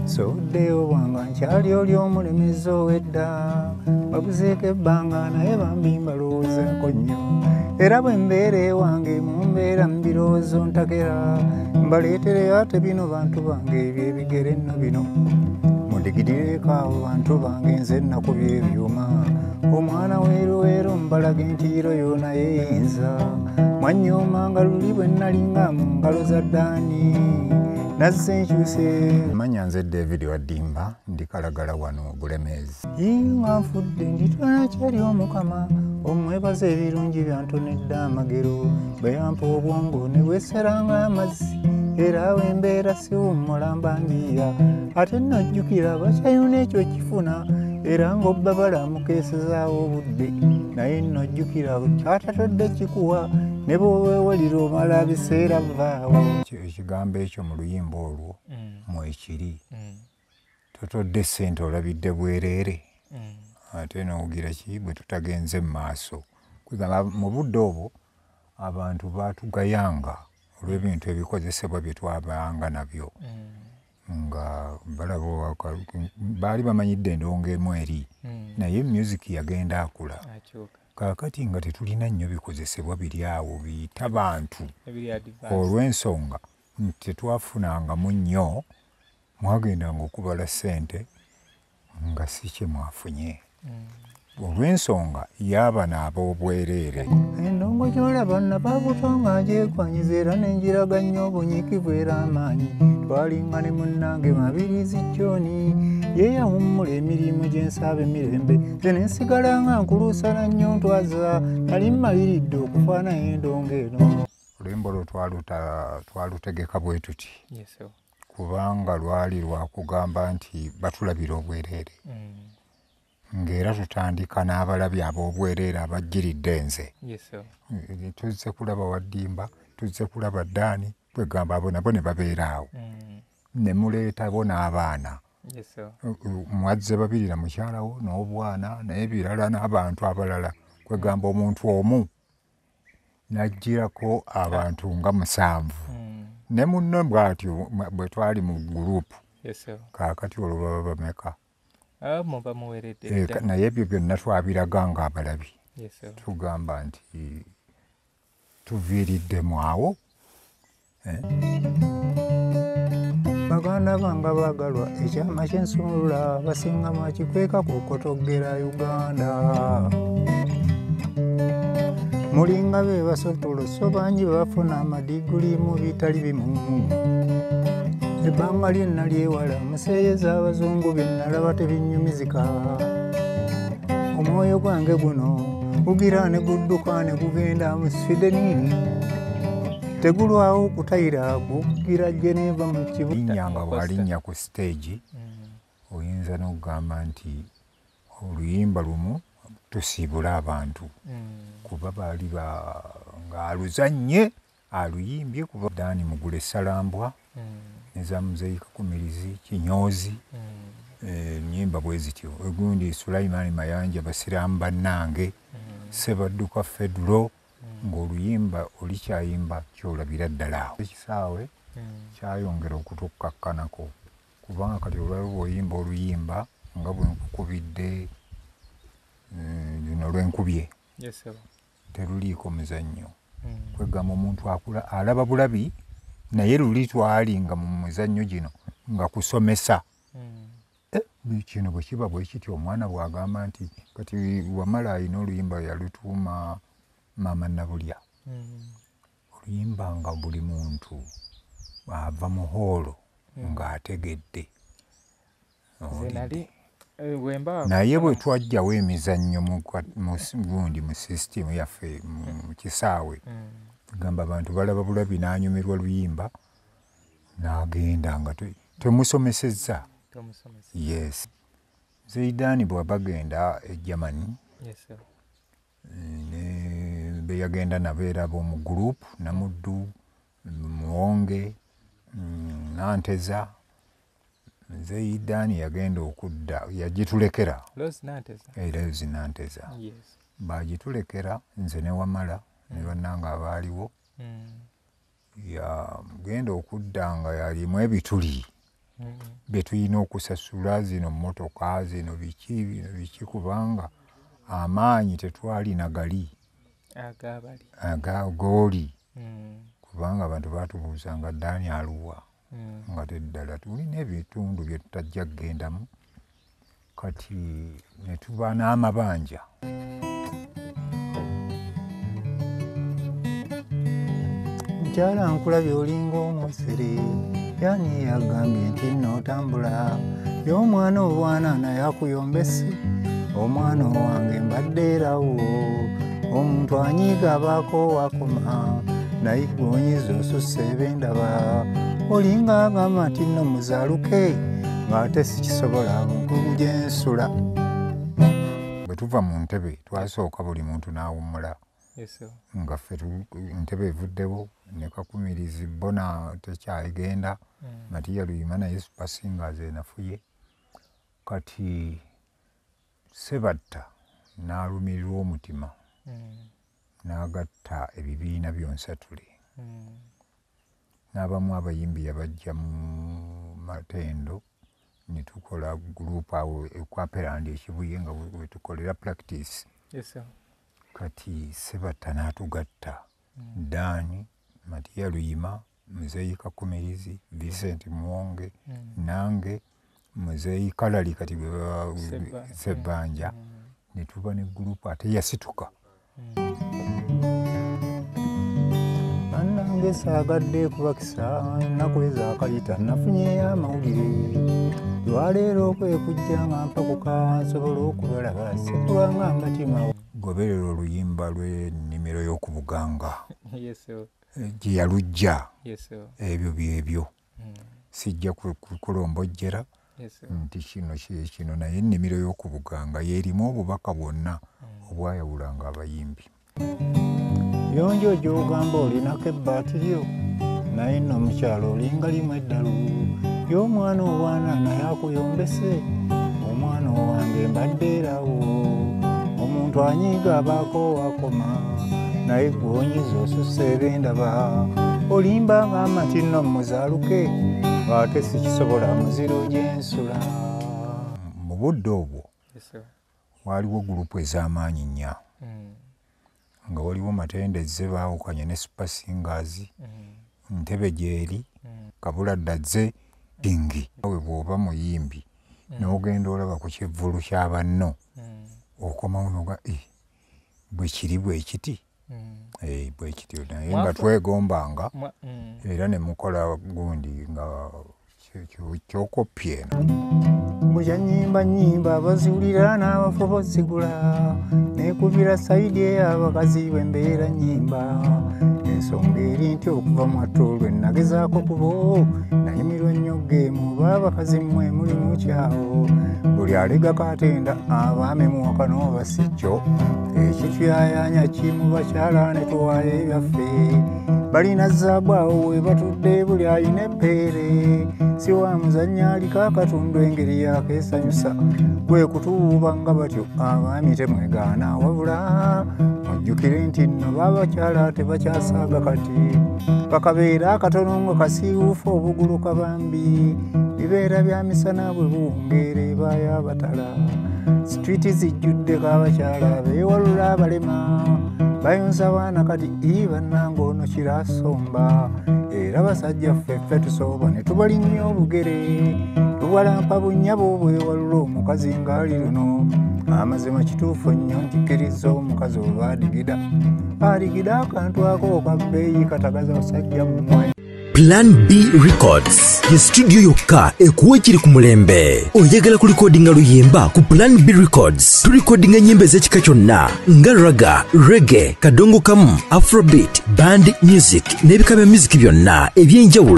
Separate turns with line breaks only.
Sobuddeyo bwanga nkyali oli omulemezi ow'edda, babuzeeko ebbanga naye bambi mbalowoozaako nnyo. Era bwe mbeera ewange mu mbeera mu birowoozo ntakera, mbaleetereyo ate bino bantu bange ebyo ebigere nno bino. Mundigirireko abo bantu bange nze nnakubye ebyuma, omwana weeruweeru mbalage ntiiro yo naye eyinza. Mwanyoomanga luli bwe nnalinga mu ngalo za Ddaani, nazze nkyuse.
Manya nze David Waddimba, ndi Kalagala wano Bulemeezi.
Nga nfudde nditwala kyali Omukama, omwebaza ebirungi byantonedde amagero. Bwe yampa obwongo ne bweseranga amazzi, era awo embeera siwummula mba njiya. Ate nno jjukira bakyayuna ekyo kifuna, era ng'obbabala mukeesezaawo obudde. Naye nno jjukira kyatatodde kikuwa, ne bw'oweewalira omala biseera vaawo.
Ekigambo ekyo mu luyimba olwo mwekiri. Totodde ssente olabidde bwereere, ate n'ogira ki bwe tutagenze mu maaso. Kwegamba mu budde obwo abantu baatugayanga olw'ebintu ebikozesebwa bye twabanga nabyo. Nga balaba baali bamanyidde endongo emu eri, naye music yagenda akula. Kaakati nga tetulina nnyo bikozesebwa biri awo biyita bantu. Olw'ensonga nti tetwafunangamu nnyo, mwagendanga okubala ssente nga si kye mwafunye. Olw'ensonga y'abano ab'obwereere.
Endongo gy'olaba nnava buto nga ngyekwanyiza era ne ngiraga nnyo obunyiikivu era amaanyi. Twalinga ne munnange Mabirizi John, ye yawummula emirimu gye nsaba emirembe. Nze ne nsigala nga nkuluusana nnyo ntwaza, nali mmaliridde okufaanana endongo eno.
Oluyimba olwo twalutegeka bwe tuti, kubanga lwali lwakugamba nti batulabira obwereere. Ng'era tutandika n'abalabi ab'obwereere abajjiridde nze. Tuzze kulaba Waddimba, tuzze kulaba Ddaani, kwegamba abo nabo ne babeera awo. Ne muleetabo n'abaana. Mwazze babiri na mukyala wo n'obwana n'ebirala n'abantu abalala. Kwegamba omuntu omu n'aggyirako abantu nga 7. Ne munno bw'atyo bwe twali mu gurupu. Kaakati olwo baba bameka? Naye ebyo byonna twabiraga ng'abalabi. Tugamba nti tuviiriddemu awo.
Baganda bange baagalwa ekyama ky'ensumulula, basinga mwakikweka ku kotogera Uganda. Mulinga be basotola so bangi bafuna amadiguli mu bitali bimu. Ebbanga lye nali ewala museeyeza abazungu bye nalaba tebinnyumizika. Omwoyo gwange guno gugira ne gudduka ne gugenda mu Sweden. Tegulwawo okutayira gugira Geneva mu kibuga.
Linnya nga bw'alinnya ku stage, oyinza n'okugamba nti oluyimba lumu tusiibule abantu. Kuba baali ng'aluzannye aluyimbye kuba Ddaani Mugule Ssalambwa, ne za Muzeeyi Kakumirizi, Kinyoozi, ennyimba bwe zityo. Egundi Sulaiman Mayanja Basiraamu bannange, Ssebadduka Fedro, ng'oluyimba olikyayimba ky'olabira ddala awo. Ekisaawe kyayongera okutukkakkanako kubanga kati olwali bw'oyimba oluyimba nga bwe nkukubidde luno lwe nkubye, teruliiko muzannyo. Kwegamba omuntu akula alaba bulabi, naye luli twalinga mu muzannyo gino nga kusomesa. Kino bwe kiba bwe kityo omwana bw'agamba nti kati Wamala alina oluyimba yalutuuma Maama Nabulya. Oluyimba nga buli muntu ava mu hoolo ng'ategedde. Naye bwe twajjawo emizannyo gundi mu sisitimu yaffe mu kisaawe, gamba abantu balaba bulabi n'anyumirwa luyimba n'agenda nga temusomesezza. Yes. Zeidan bwe bagenda e Germany, be yagenda nabo era ab'omu group, Namuddu, Muwonge, Nanteza. Zeidan yagenda okudda yagitulekera. Rose Nanteza. Baagitulekera nze ne Wamala ne bannange abaaliwo. Yagenda okudda nga yalimu ebituli. Bye tulina okusasula zino mmotoka zino biki bino biki, kubanga amaanyi tetwalina gali agagooli, kubanga abantu baatubuuzanga Ddaani aluwa, nga teddala tulina ebitundu bye tutajja kugendamu. Kati ne tuba n'amabanja.
Mukyala nkulabye olinga omusere, yani yagambye nti nnootambula, y'omwana obwana naye akuyombese, omwana owange mbadde erawo, omuntu anyiiga abaako wakoma, naye ggwe onyiiza osusse ebendaba, olinga agamba nti nno muzaaluke, ng'ate sikisobola mugugu gye nsula.
Bwe tuva mu ntebe twasooka buli muntu n'awummula. Nga ffe ntebe evuddewo ne Kakumirizi bona tekyagenda, Matiya Luyima naye Super Singers enafuye. Kati Sebatta n'alumirirwa omutima n'agatta ebibiina byonsatule, n'abamu abayimbi yabajja mu matendo, ne tukola gurupu awo ekwaperandi ekibuye nga we tukolera practice. Kati Sebatta n'atugatta Ddaani, Matiya Luyima, Muzeeyi Kakumirizi, Vincent Muwonge, nange Muzeeyi Kalali kati Sebbanja, ne tuba ne gurupu ate yasituka.
Bannange saagadde kubakisa ennaku ezaakayita nafunyeyo amawulire, lwaleero okwekujja nga mpakuka nsobola okubalaba sikulwanga mbatima.
Goberera oluyimba lw'ennimiro y'okubuganga gye yalujja, ebyo byebyo sijja kulombojjera nti kino kino, naye ennimiro y'okubuganga y'erimu obubaka bwonna obwayawulanga abayimbi.
Yonjo gy'ogamba olinako ebbaati lyo, naye nno omukyalo olinga limu eddalu, y'omwana obwana naye akuyombese, omwana owange mbadde erawo, omuntu anyiiga abaako wakoma, naye ggwe onyiiza osusse ebendaba, olimba ng'amba nti nno muzaaluke, ng'ate sikisobola muziro gye nsula.
Mu budde obwo waaliwo gurupu ez'amaanyi nnya, nga waliwo Matende ezze baawukanye ne Super Singers, Ntebe gy'eri, Kabuladda zze Dingi. Awe bw'oba muyimbi n'ogenda olaba ku kivvulu kya banno, okomawo n'oga bwe kiri bwe kiti, bwe kityo, naye nga twegombanga era ne mukola gundi nga kyokopya eno.
Bwe nnyimba nnyimba abaziwulira n'abafu bozigula, neekubira sayidi ey'abakazi bwe mbeera nnyimba. Ensonga eri nti okuva mwattu lwe nagezaako kubo, nayimirwa nnyo geemu oba abakazi mmwe muli mu kyawo. Buli alegako atenda abaami muwaka n'oba si kyo, ekituyaayaanya ki mu bakyala ne tuwaayo ebyaffe. Balina zaabu awo we batudde buli alina eppeere, si wa muzannyo aliko akatundu engeri yakeesanyusa. Kwe kutuwuuba nga batyo abaami temwegaana, wabula mujjukire nti nno b'abakyala tebakyasaaga kati. Bakabeera akatono nga kasiiwuufu obuguluka bambi, bibeera bya misana bwe buwungeera ebaayo abatala. Situiti zijjuddeko abakyala beewalula abalema, bayonsa baana kati bannange ono kirasomba. Era basajja ffe ffe tusooba ne tubalinnya obugere, tubalampa bunnyabo bwewalula omukazi ng'ali luno. Amazima kituufu nnyo ntikkiriza omukazi oba adigida, adigida akantu ako ka bbeeyi katagaza basajja mmwe.
Plan B Records ye studio yokka ekuwa ekiri ku mulembe. Oyagala kulikodinga luyimba ku Plan B Records. Tulikodinga ennyimba ez'ekika kyonna nga raga, reggae, kadongo kamu, afrobeat, band music n'ebika bya music byonna eby'enjawulo.